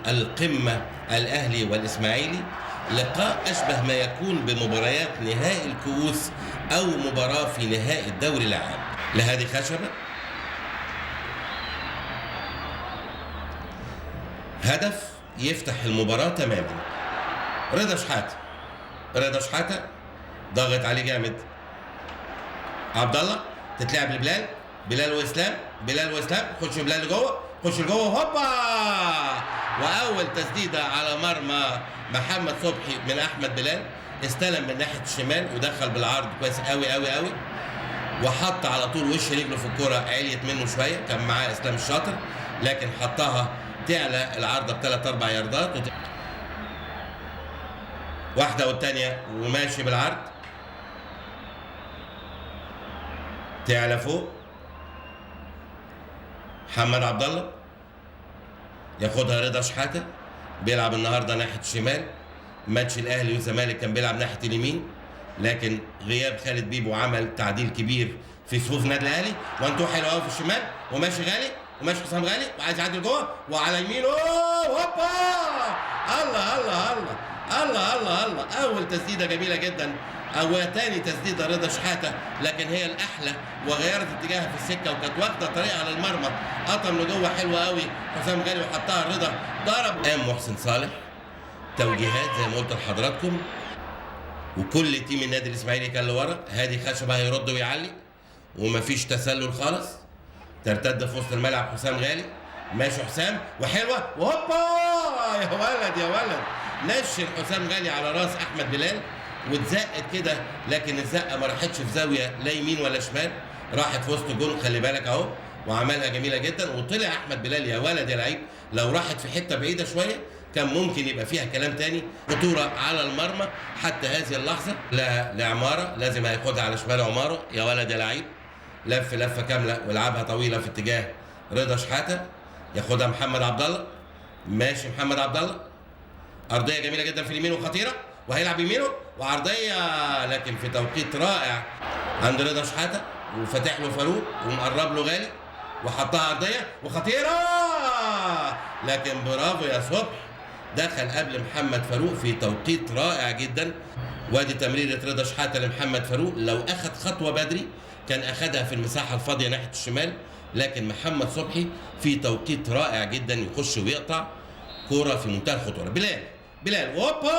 القمة الأهلي والإسماعيلي، لقاء أشبه ما يكون بمباريات نهائي الكؤوس أو مباراة في نهائي الدوري العام. لهذه خشبة هدف يفتح المباراة تماما. رضا شحاتة، رضا شحاتة ضغط عليه جامد. عبد الله تتلعب لبلال، بلال واسلام، بلال واسلام، خش بلال لجوه، خش لجوه، هوبا! واول تسديده على مرمى محمد صبحي من احمد بلال. استلم من ناحية الشمال ودخل بالعرض كويس قوي قوي قوي، وحط على طول وش رجله في الكره، عليت منه شوية، كان معاه اسلام الشاطر لكن حطها تعلى العارضة بثلاث اربع ياردات واحدة والثانية، وماشي بالعرض تعلى فوق. محمد عبد الله ياخدها رضا شحاته، بيلعب النهارده ناحية الشمال. ماتش الاهلي والزمالك كان بيلعب ناحية اليمين، لكن غياب خالد بيبو عمل تعديل كبير في صفوف النادي الاهلي. وانتو حلو قوي في الشمال، وماشي غالي، وماشي حسام غالي، وعايز يعدي جوه وعلى يمينه، هوبا! الله الله الله الله الله الله! اول تسديده جميلة جدا، او تاني تسديده رضا شحاته، لكن هي الاحلى وغيرت اتجاهها في السكة وكانت واخده طريقه على المرمى. قطم لجوه حلوة قوي حسام غالي وحطها رضا، ضرب. قام محسن صالح توجيهات زي ما قلت لحضراتكم، وكل team النادي الاسماعيلي كان لورا. هادي خشبه هيرد ويعلي ومفيش تسلل خالص. ترتد في وسط الملعب حسام غالي، ماشي حسام وحلوه، وهوبا! يا ولد يا ولد! نشل حسام غالي على راس احمد بلال واتزقت كده، لكن الزقه ما راحتش في زاوية لا يمين ولا شمال، راحت في وسط الجون. خلي بالك اهو، وعملها جميلة جدا. وطلع احمد بلال يا ولد يا لعيب، لو راحت في حتة بعيدة شوية كان ممكن يبقى فيها كلام تاني. خطورة على المرمى حتى هذه اللحظة. لا لعماره، لازم هياخدها على شمال عمارة. يا ولد يا لعيب، لف لفه كاملة ولعبها طويلة في اتجاه رضا شحاته، ياخدها محمد عبد الله، ماشي محمد عبد الله، ارضية جميلة جدا في اليمين وخطيرة، وهيلعب يمينه وعرضيه، لكن في توقيت رائع عند رضا شحاته، وفتح له فاروق ومقرب له غالي وحطها ارضية وخطيرة، لكن برافو يا صبح، دخل قبل محمد فاروق في توقيت رائع جدا. وادي تمريره رضا شحاته لمحمد فاروق، لو اخذ خطوة بدري كان اخذها في المساحة الفاضيه ناحية الشمال، لكن محمد صبحي في توقيت رائع جدا يخش ويقطع كورة في منتهى الخطورة. بلال، بلال، هوبا!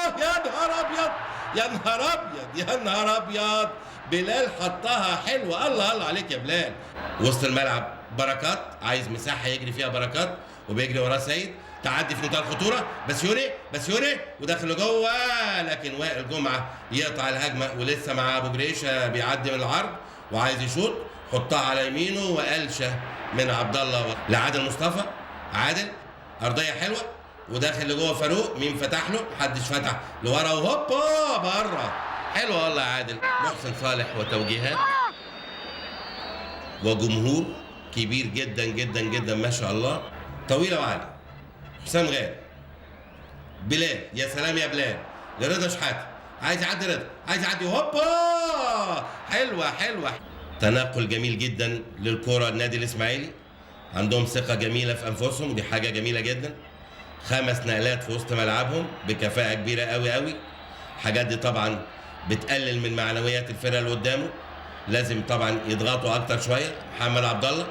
يا نهار ابيض يا نهار ابيض يا نهار ابيض! بلال حطها حلوة، الله الله عليك يا بلال. وسط الملعب بركات، عايز مساحة يجري فيها بركات، وبيجري وراه سيد، تعدي في منتهى الخطورة، بسيوني بسيوني وداخل لجوه، لكن وائل جمعه يقطع الهجمة، ولسه مع ابو جريشه بيعدي من العرض وعايز يشوط، حطها على يمينه وقلشه من عبد الله لعادل مصطفى. عادل ارضية حلوة وداخل لجوه فاروق، مين فتح له؟ محدش فتح، لورا وهوبا بره. حلوة والله يا عادل. محسن صالح وتوجيهات وجمهور كبير جدا جدا جدا ما شاء الله. طويلة وعاليه، حسام غالي، بلال، يا سلام يا بلال، لرضا شحاته، عايز يعدي رضا، عايز يعدي، هوبا! حلوة حلوة. تناقل جميل جدا للكرة النادي الاسماعيلي، عندهم ثقة جميلة في انفسهم، دي حاجة جميلة جدا. 5 نقلات في وسط ملعبهم بكفاءة كبيرة قوي قوي. الحاجات دي طبعا بتقلل من معنويات الفرقة اللي قدامه، لازم طبعا يضغطوا اكتر شوية. محمد عبد الله،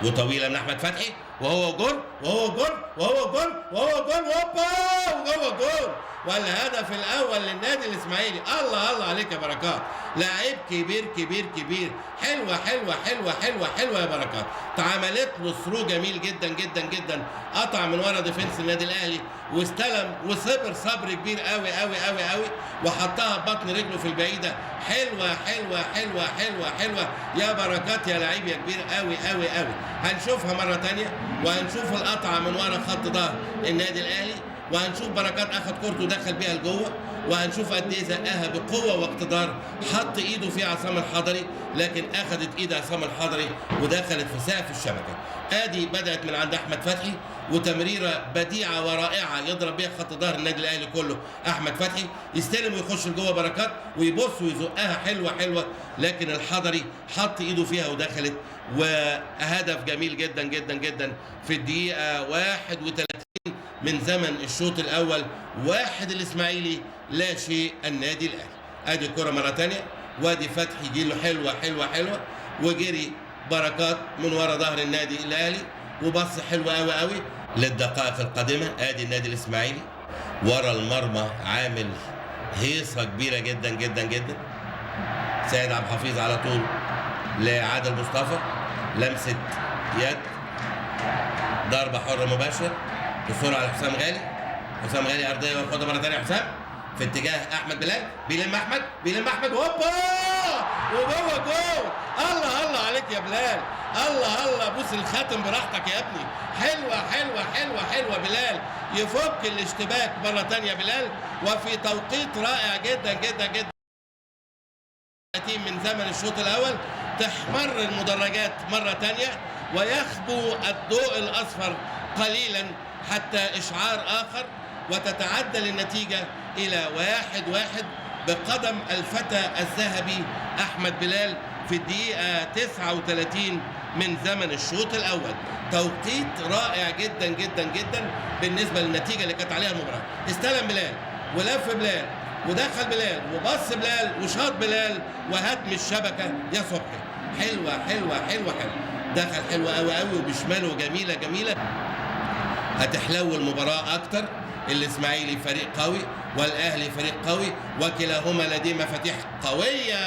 وطويلة من احمد فتحي، وهو جول وهو جول وهو جول وهو جول، هوبا! وجوه جول، والهدف الاول للنادي الاسماعيلي. الله الله عليك يا بركات، لعيب كبير كبير كبير. حلوة حلوة حلوة حلوة حلوة يا بركات، اتعملت له through جميل جدا جدا جدا، قطع من ورا defense النادي الاهلي واستلم وصبر صبر كبير قوي قوي قوي قوي، وحطها ببطن رجله في البعيدة. حلوة حلوة حلوة حلوة حلوة يا بركات، يا لعيب يا كبير قوي قوي قوي. هنشوفها مرة ثانية، وهنشوف القطعة من ورا خط ظهر النادي الاهلي، وهنشوف بركات اخد كورته ودخل بيها لجوه، وهنشوف قد ايه زقها بقوة واقتدار، حط ايده في عصام الحضري، لكن اخذت ايد عصام الحضري ودخلت في سقف الشبكة. ادي بدات من عند احمد فتحي وتمريره بديعه ورائعة يضرب بيها خط ظهر النادي الاهلي كله. احمد فتحي يستلم ويخش لجوه بركات ويبص ويزقها حلوة حلوة، لكن الحضري حط ايده فيها ودخلت. وهدف جميل جدا جدا جدا في الدقيقة 31 من زمن الشوط الاول، 1 الاسماعيلي لا شيء النادي الاهلي. ادي الكره مرة ثانية، وادي فتحي يجي له حلوة حلوة حلوة، وجري بركات من ورا ظهر النادي الاهلي وبص حلو قوي قوي. للدقائق القادمة ادي النادي الاسماعيلي ورا المرمى عامل هيصه كبيرة جدا جدا جدا. سيد عبد الحفيظ على طول لعادل مصطفى، لمسه يد، ضربه حره مباشرة بسرعة لحسام غالي. حسام غالي ارضية وياخدها مرة ثانية حسام في اتجاه احمد بلال، بيلم احمد، بيلم احمد، هوبا وجوه جول. الله الله عليك يا بلال، الله الله، بوس الخاتم براحتك يا ابني. حلوة حلوة حلوة حلوة بلال، يفك الاشتباك مرة ثانية بلال، وفي توقيت رائع جدا جدا جدا من زمن الشوط الاول. تحمر المدرجات مرة ثانية ويخبو الضوء الاصفر قليلا حتى اشعار اخر، وتتعدل النتيجة الى 1-1 بقدم الفتى الذهبي احمد بلال في الدقيقة 39 من زمن الشوط الاول. توقيت رائع جدا جدا جدا بالنسبة للنتيجة اللي كانت عليها المباراة. استلم بلال ولف بلال ودخل بلال وبص بلال وشاط بلال وهدم الشبكة يا صبحي. حلوة حلوة حلوة حلوة، دخل حلوة قوي قوي وبشماله جميلة جميلة. هتحلو المباراة اكتر. الاسماعيلي فريق قوي والاهلي فريق قوي، وكلاهما لديه مفاتيح قوية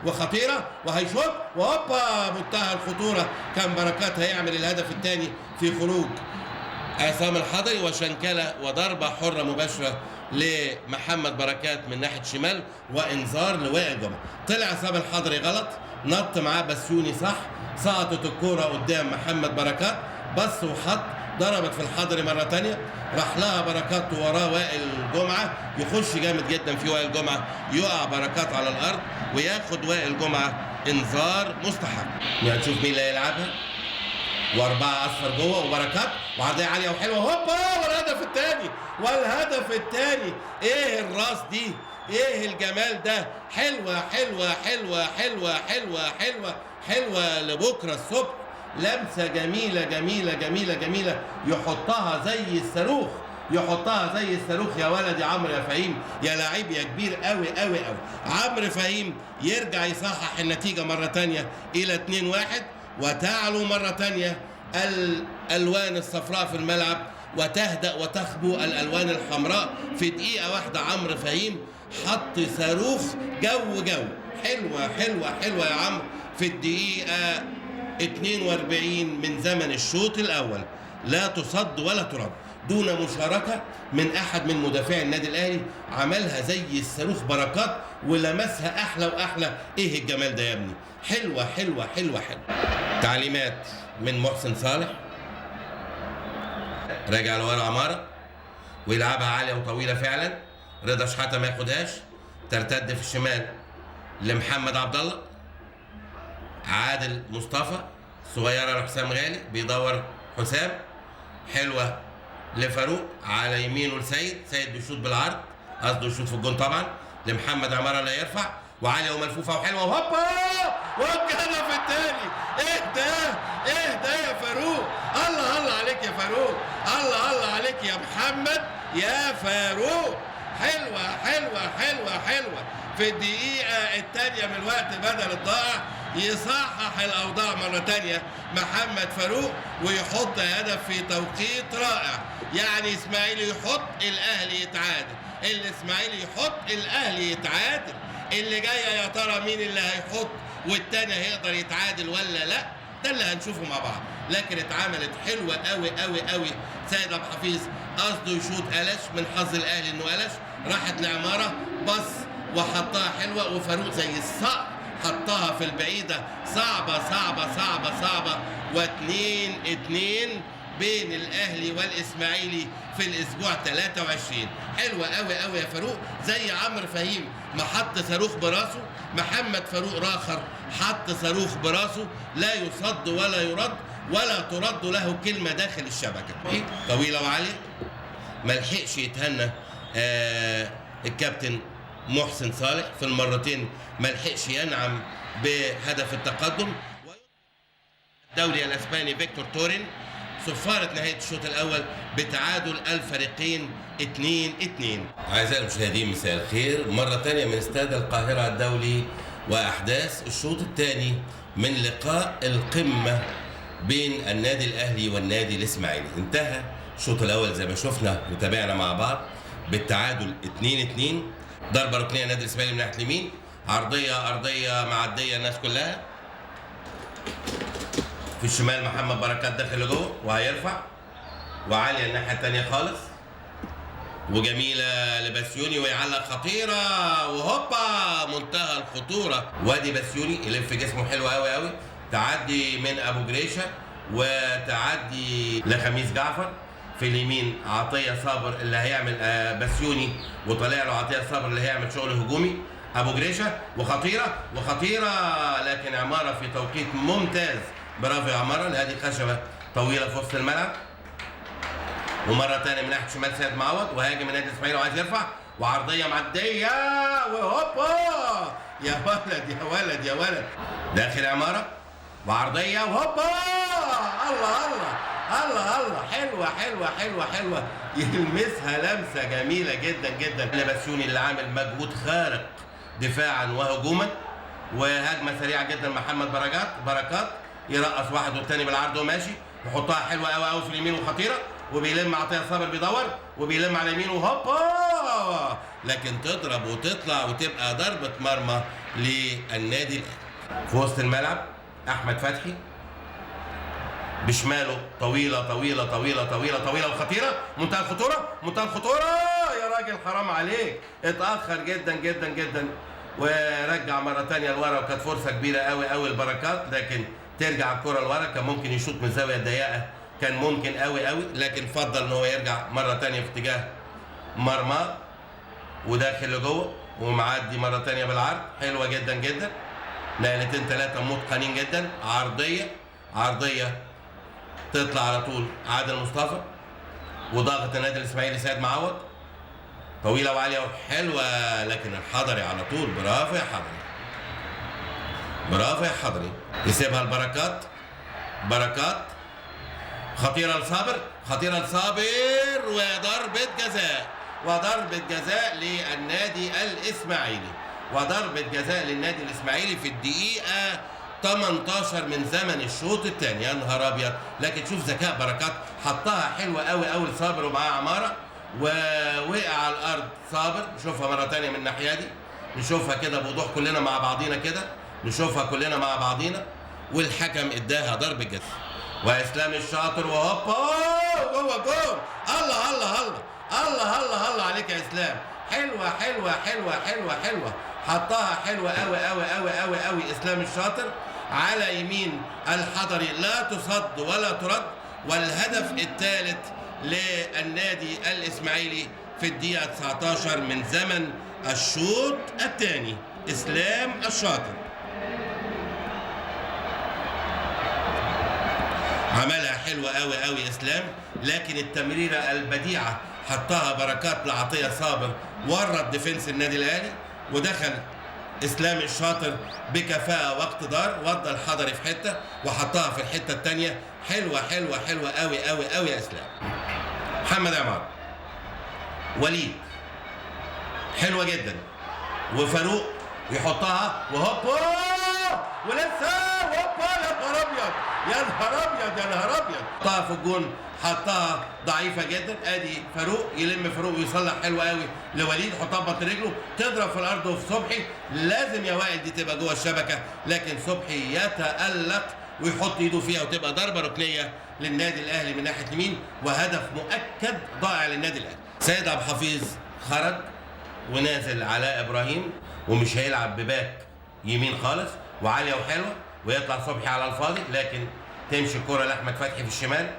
وخطيرة، وهيشوط وهوبا منتهى الخطورة. كان بركات هيعمل الهدف الثاني في خروج عصام الحضري وشنكله، وضربه حره مباشرة لمحمد بركات من ناحية شمال، وانذار لوائل جمعه. طلع عصام الحضري غلط، نط معاه بسيوني صح، سقطت الكورة قدام محمد بركات، بص وحط، ضربت في الحضري مرة ثانية، راح لها بركات وراه وائل جمعه، يخش جامد جدا في وائل جمعه، يقع بركات على الارض وياخد وائل جمعه انذار مستحق. يعني نشوف مين اللي هيلعبها. واربعة اصفر جوه وبركات وعرضيه عالية وحلوه، هوبا والهدف الثاني، والهدف الثاني. ايه الراس دي؟ ايه الجمال ده؟ حلوة حلوة حلوة حلوة حلوة حلوة حلوة لبكرة الصبح. لمسه جميلة جميلة جميلة جميلة، يحطها زي الصاروخ، يحطها زي الصاروخ يا ولد يا عمرو يا فهيم، يا لعيب يا كبير قوي قوي قوي. عمرو فهيم يرجع يصحح النتيجة مرة ثانية الى 2-1، وتعلو مرة ثانية الالوان الصفراء في الملعب، وتهدأ وتخبو الالوان الحمراء في دقيقة واحدة. عمرو فهيم حط صاروخ جو جو، حلوة حلوة حلوة يا عمرو في الدقيقة 42 من زمن الشوط الأول. لا تصد ولا ترد دون مشاركة من أحد من مدافعي النادي الأهلي، عملها زي الصاروخ بركات ولمسها أحلى وأحلى. إيه الجمال ده يا ابني؟ حلوة حلوة حلوة حلوة. تعليمات من محسن صالح، راجع لورا عمارة ويلعبها عالية وطويلة فعلا. رضا شحاتة ما ياخدهاش، ترتد في الشمال لمحمد عبد الله. عادل مصطفى صغيرة لحسام غالي، بيدور حسام، حلوة لفاروق على يمينه لسيد، سيد بيشوط بالعرض، قصده يشوط في الجون طبعا، لمحمد عمارة لا يرفع، وعاليه وملفوفه وحلوه، وهوبا والهدف الثاني. ايه ده؟ ايه ده يا فاروق؟ الله الله عليك يا فاروق، الله الله عليك يا محمد يا فاروق. حلوة حلوة حلوة حلوة في الدقيقة الثانية من الوقت بدل الضائع يصحح الاوضاع مرة ثانية محمد فاروق ويحط هدف في توقيت رائع. يعني اسماعيلي يحط الاهلي يتعادل، الاسماعيلي يحط الاهلي يتعادل. اللي جاية يا ترى مين اللي هيحط والتاني هيقدر يتعادل ولا لا؟ ده اللي هنشوفه مع بعض. لكن اتعملت حلوة قوي قوي قوي. سيد عبد الحفيظ قصده يشوط قلش، من حظ الاهلي انه قلش، راحت لعماره بص وحطها حلوة، وفاروق زي الصقر حطها في البعيدة، صعبة صعبة صعبة صعبة. 2-2 بين الاهلي والاسماعيلي في الاسبوع 23. حلوة قوي قوي يا فاروق، زي عمرو فهيم ما حط صاروخ براسه، محمد فاروق راخر حط صاروخ براسه لا يصد ولا يرد. ولا ترد له كلمة داخل الشبكة. طويلة وعاليه، ما لحقش يتهنى الكابتن محسن صالح في المرتين، ما لحقش ينعم بهدف التقدم. الدولي الاسباني فيكتور تورين صفارة نهاية الشوط الأول بتعادل الفريقين 2-2. أعزائي المشاهدين مساء الخير مرة ثانية من استاد القاهرة الدولي وأحداث الشوط الثاني من لقاء القمة بين النادي الأهلي والنادي الإسماعيلي. انتهى الشوط الأول زي ما شفنا وتابعنا مع بعض بالتعادل 2-2. ضربة ركنية النادي الإسماعيلي من ناحية اليمين، عرضية أرضية معدية الناس كلها. في الشمال محمد بركات داخل لجوه وهيرفع، وعاليه الناحية الثانية خالص، وجميلة لبسيوني ويعلق خطيرة، وهوبا منتهى الخطورة. وادي بسيوني يلف جسمه حلو قوي قوي، تعدي من ابو جريشه وتعدي لخميس جعفر. في اليمين عطية صابر اللي هيعمل بسيوني، وطالع له عطية صابر اللي هيعمل شغل هجومي. ابو جريشه وخطيرة وخطيرة، لكن عمارة في توقيت ممتاز. برافو يا عمارة. لهذه خشبه طويلة في وسط الملعب. ومرة ثانية من ناحية شمال سيد معوض، وهاجم النادي الاسماعيلي وعايز يرفع، وعرضيه معدية، وهوبا يا ولد يا ولد يا ولد. داخل عمارة وعرضيه، وهوبا الله الله الله الله، حلوة حلوة حلوة حلوة، يلمسها لمسه جميلة جدا جدا. لبسيوني اللي عامل مجهود خارق دفاعا وهجوما. وهجمه سريعة جدا محمد بركات يرقص واحد والتاني بالعرض وماشي، يحطها حلوة قوي قوي في اليمين وخطيرة، وبيلم عطية صابر بيدور وبيلم على يمينه وهوبا، لكن تضرب وتطلع وتبقى ضربه مرمى للنادي الاهلي. في وسط الملعب احمد فتحي بشماله، طويلة طويلة طويلة طويلة طويلة وخطيرة، منتهى الخطورة منتهى الخطورة. يا راجل حرام عليك، اتاخر جدا جدا جدا ورجع مرة ثانية لورا، وكانت فرصة كبيرة قوي قوي لبركات، لكن ترجع الكره لورا. كان ممكن يشوط من زاوية ضيقه، كان ممكن قوي قوي، لكن فضل ان هو يرجع مرة ثانية في اتجاه مرمى، وداخل لجوه ومعدي مرة ثانية بالعرض. حلوة جدا جدا، نقلتين ثلاثة متقنين جدا. عرضية عرضية تطلع على طول عادل مصطفى، وضغط النادي الاسماعيلي سيد معوض، طويلة وعاليه وحلوه، لكن الحضري على طول. برافو يا حضري، برافو يا حضري. يسيبها البركات، بركات خطيرة لصابر، خطيرة لصابر، وضربه جزاء، وضربه جزاء للنادي الاسماعيلي، وضربه جزاء للنادي الاسماعيلي في الدقيقة 18 من زمن الشوط الثاني. يا نهار ابيض، لكن شوف ذكاء بركات، حطها حلوة قوي قوي لصابر ومعاه عمارة، ووقع على الارض صابر. نشوفها مرة ثانية من الناحية دي، نشوفها كده بوضوح كلنا مع بعضينا كده، نشوفها كلنا مع بعضينا. والحكم اداها ضربه جزاء. واسلام الشاطر وهوبا جوه جول. الله الله الله الله الله الله عليك يا اسلام، حلوة حلوة حلوة حلوة حلوة، حطها حلوة قوي قوي قوي قوي قوي اسلام الشاطر على يمين الحضري، لا تصد ولا ترد. والهدف الثالث للنادي الاسماعيلي في الدقيقة 19 من زمن الشوط الثاني، اسلام الشاطر عملها حلوة قوي قوي اسلام، لكن التمريره البديعة حطها بركات لعطيه صابر ورا defense النادي الاهلي، ودخل اسلام الشاطر بكفاءة واقتدار، ودى الحضري في حتة وحطها في الحتة الثانية. حلوة حلوة حلوة قوي قوي قوي يا اسلام. محمد عمار، وليد، حلوة جدا، وفاروق يحطها وهوبا، ولسه هوبا، يا نهار ابيض يا نهار ابيض يا نهار ابيض، حطها في الجون، حطها ضعيفة جدا. ادي فاروق يلم، فاروق ويصلح حلو قوي لوليد، حطها ببطن رجله، تضرب في الارض وفي صبحي. لازم يا وائل دي تبقى جوه الشبكة، لكن صبحي يتالق ويحط ايده فيها، وتبقى ضربه ركنيه للنادي الاهلي من ناحية اليمين، وهدف مؤكد ضائع للنادي الاهلي. سيد عبد الحفيظ خرج ونازل علاء ابراهيم، ومش هيلعب بباك يمين خالص، وعاليه وحلوه، ويطلع صبحي على الفاضي، لكن تمشي الكره لاحمد فتحي في الشمال.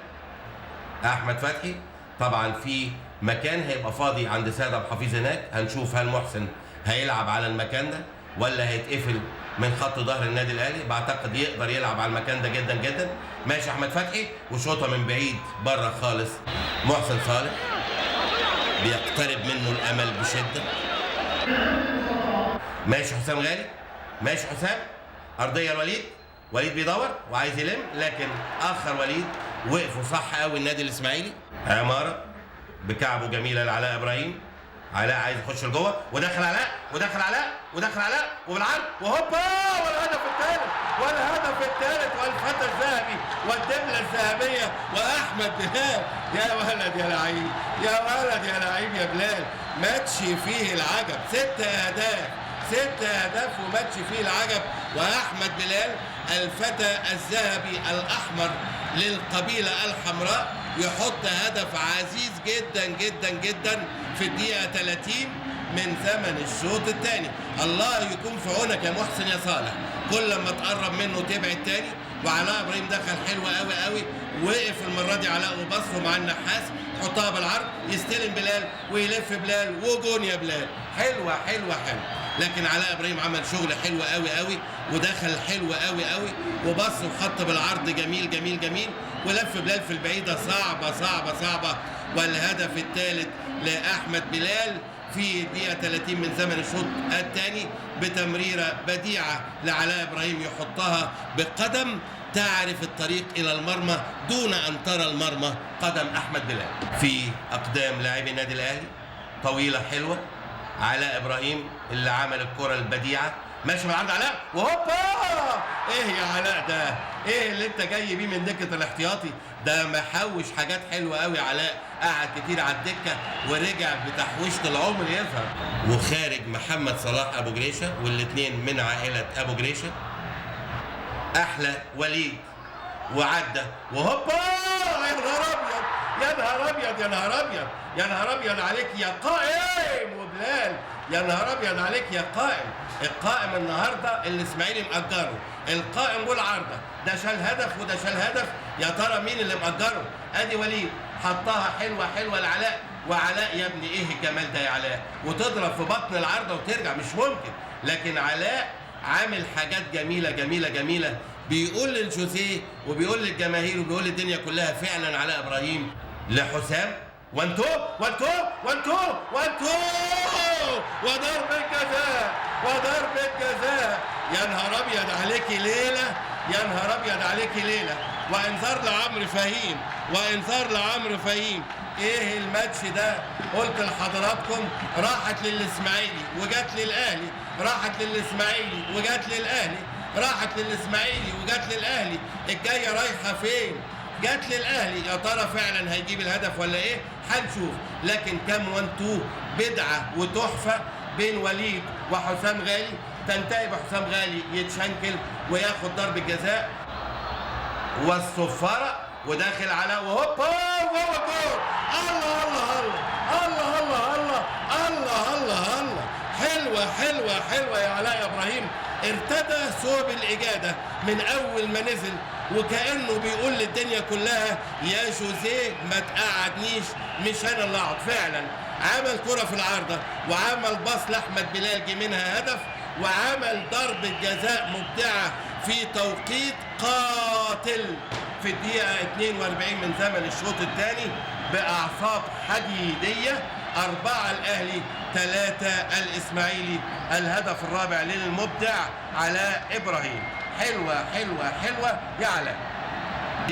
احمد فتحي طبعا في مكان هيبقى فاضي عند سيد عبد الحفيظ هناك، هنشوف هل محسن هيلعب على المكان ده ولا هيتقفل من خط ظهر النادي الاهلي. بعتقد يقدر يلعب على المكان ده جدا جدا. ماشي احمد فتحي وشوطه من بعيد بره خالص. محسن صالح بيقترب منه الامل بشده. ماشي حسام غالي، ماشي حسام، ارضية لوليد، وليد بيدور وعايز يلم لكن اخر وليد، وقفوا صح قوي النادي الاسماعيلي. عمارة بكعبه جميلة لعلاء ابراهيم، علاء عايز يخش لجوه ودخل علاء ودخل علاء ودخل علاء وبالعرض وهوبا، والهدف الثالث، والهدف الثالث، والفتى الذهبي والدبله الذهبية واحمد بلال. يا ولد يا لعيب، يا ولد يا لعيب يا بلال، ماتش فيه العجب، 6 اهداف، 6 اهداف وماتش فيه العجب. واحمد بلال الفتى الذهبي الاحمر للقبيلة الحمراء يحط هدف عزيز جدا جدا جدا في الدقيقة 30 من زمن الشوط الثاني. الله يكون في عونك يا محسن يا صالح، كل ما تقرب منه تبعد تاني. وعلاء ابراهيم دخل حلو قوي قوي، وقف المرة دي علاء وبصه مع النحاس، حطها بالعرض، يستلم بلال ويلف بلال وجون يا بلال. حلوة حلوة حلوة. لكن علاء ابراهيم عمل شغل حلو قوي قوي ودخل حلو قوي قوي وبص وخط بالعرض جميل جميل جميل ولف بلال في البعيدة، صعبة صعبة صعبة. والهدف الثالث لاحمد بلال في الدقيقة 30 من زمن الشوط الثاني بتمريره بديعه لعلاء ابراهيم يحطها بقدم تعرف الطريق الى المرمى دون ان ترى المرمى، قدم احمد بلال. في اقدام لاعبي النادي الاهلي طويلة حلوة، علاء ابراهيم اللي عمل الكره البديعة، ماشي بالعرض علاء وهوبا، ايه يا علاء ده؟ ايه اللي انت جاي بيه من دكه الاحتياطي ده؟ محوش حاجات حلوة قوي علاء، قعد كتير على الدكة ورجع بتحويشه العمر يظهر. وخارج محمد صلاح ابو جريشه، والاثنين من عائلة ابو جريشه. احلى وليد وعدى وهوبا، يا نهار ابيض يا نهار ابيض يا نهار ابيض يا نهار ابيض عليك يا قائم وبلال، يا نهار ابيض عليك يا قائم. القائم النهارده الاسماعيلي مأجره، القائم والعارضه، ده شال هدف وده شال هدف، يا ترى مين اللي مأجره؟ ادي وليد حطها حلوة حلوة لعلاء، وعلاء يا ابني ايه الجمال ده يا علاء، وتضرب في بطن العارضة وترجع، مش ممكن. لكن علاء عامل حاجات جميلة جميلة جميلة، بيقول للجوزية وبيقول للجماهير وبيقول للدنيا كلها فعلا علاء ابراهيم لحسام، 1 2 1 2 1 2 1 2، وضربة جزاء وضربة جزاء. يا نهار ابيض عليكي ليلة، يا نهار ابيض عليكي ليلة. وانذار لعمرو فهيم، وانذار لعمرو فهيم. ايه الماتش ده؟ قلت لحضراتكم راحت للاسماعيلي وجت للاهلي، راحت للاسماعيلي وجت للاهلي، راحت للاسماعيلي وجت للاهلي، الجاية رايحة فين؟ جت للاهلي. يا ترى فعلا هيجيب الهدف ولا ايه؟ هنشوف. لكن كام 1 2 بدعة وتحفه بين وليد وحسام غالي، تنتهي بحسام غالي يتشنكل وياخد ضربه جزاء والصفاره، وداخل على وهوبا وهو جول. الله الله الله الله الله الله الله الله، حلوة حلوة حلوة يا علاء يا ابراهيم. ارتدى ثوب الاجاده من اول ما نزل، وكانه بيقول للدنيا كلها يا جوزيه ما تقعدنيش، مش انا اللي اقعد. فعلا عمل كره في العارضة، وعمل باص لاحمد بلال جه منها هدف، وعمل ضربه جزاء مبدعة في توقيت قاتل في الدقيقة 42 من زمن الشوط الثاني باعصاب حديديه. 4 الاهلي 3 الاسماعيلي. الهدف الرابع للمبدع علاء ابراهيم. حلوة حلوة حلوة يا علاء.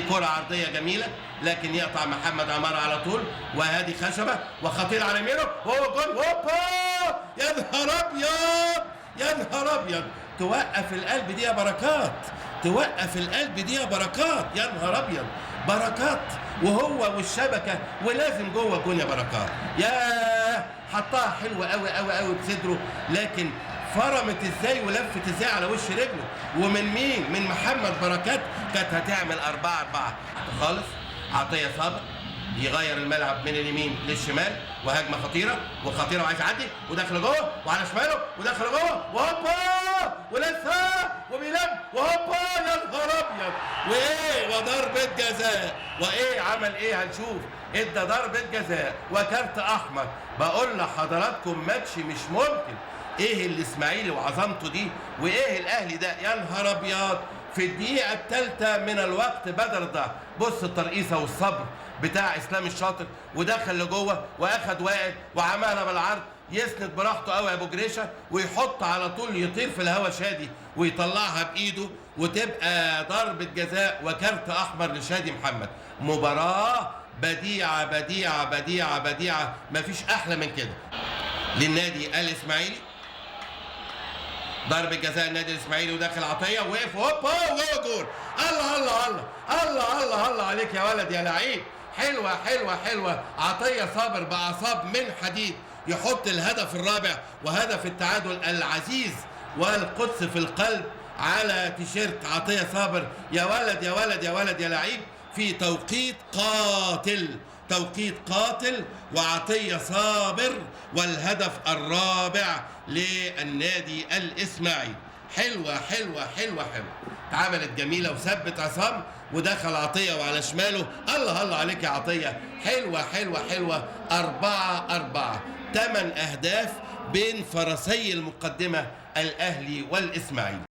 كرة عرضية جميلة لكن يقطع محمد عمارة على طول، وهادي خشبة وخطير على يمينه وهو جول. هوبا، يا نهار ابيض يا نهار ابيض، توقف القلب دي يا بركات، توقف القلب دي يا بركات، يا نهار ابيض بركات وهو والشبكة ولازم جوه الجون يا بركات. يا حطها حلوة قوي قوي قوي بصدره، لكن فرمت ازاي ولفت ازاي على وش رجله، ومن مين؟ من محمد بركات. كانت هتعمل 4-4 خالص. عطية صابر يغير الملعب من اليمين للشمال، وهجمه خطيرة وخطيرة وعايز يعدي وداخل جوه وعلى شماله وداخل جوه وهوبا ولسه وبيلم وهوبا، يا نهار ابيض، وايه وضربه جزاء، وايه عمل ايه؟ هنشوف. ادى ضربه جزاء وكارت احمر. بقول لحضراتكم ماتش مش ممكن. ايه الاسماعيلي وعظمته دي، وايه الاهلي ده؟ يا نهار ابيض. في الدقيقة الثالثة من الوقت بدل الضاع. بص الترقيصه والصبر بتاع اسلام الشاطر، ودخل لجوه واخد وائل وعملها بالعرض، يسند براحته قوي ابو جريشه ويحط على طول، يطير في الهوا شادي ويطلعها بايده، وتبقى ضربه جزاء وكارت احمر لشادي محمد. مباراة بديعه بديعه بديعه بديعه، مفيش احلى من كده للنادي الاسماعيلي. ضربة جزاء النادي الاسماعيلي، وداخل عطية وقف، هوبا جوه جول. الله الله الله الله الله الله عليك يا ولد يا لعيب، حلوة حلوة حلوة. عطية صابر باعصاب من حديد يحط الهدف الرابع وهدف التعادل العزيز والقدس في القلب على تيشيرت عطية صابر. يا ولد يا ولد يا ولد يا لعيب، في توقيت قاتل، توقيت قاتل، وعطية صابر والهدف الرابع للنادي الإسماعيلي. حلوة حلوة حلوة حلوة، اتعملت جميلة وثبت عصام ودخل عطية وعلى شماله. الله الله عليك يا عطية، حلوة حلوة حلوة. 4-4، 8 أهداف بين فرسي المقدمة الأهلي والإسماعيلي.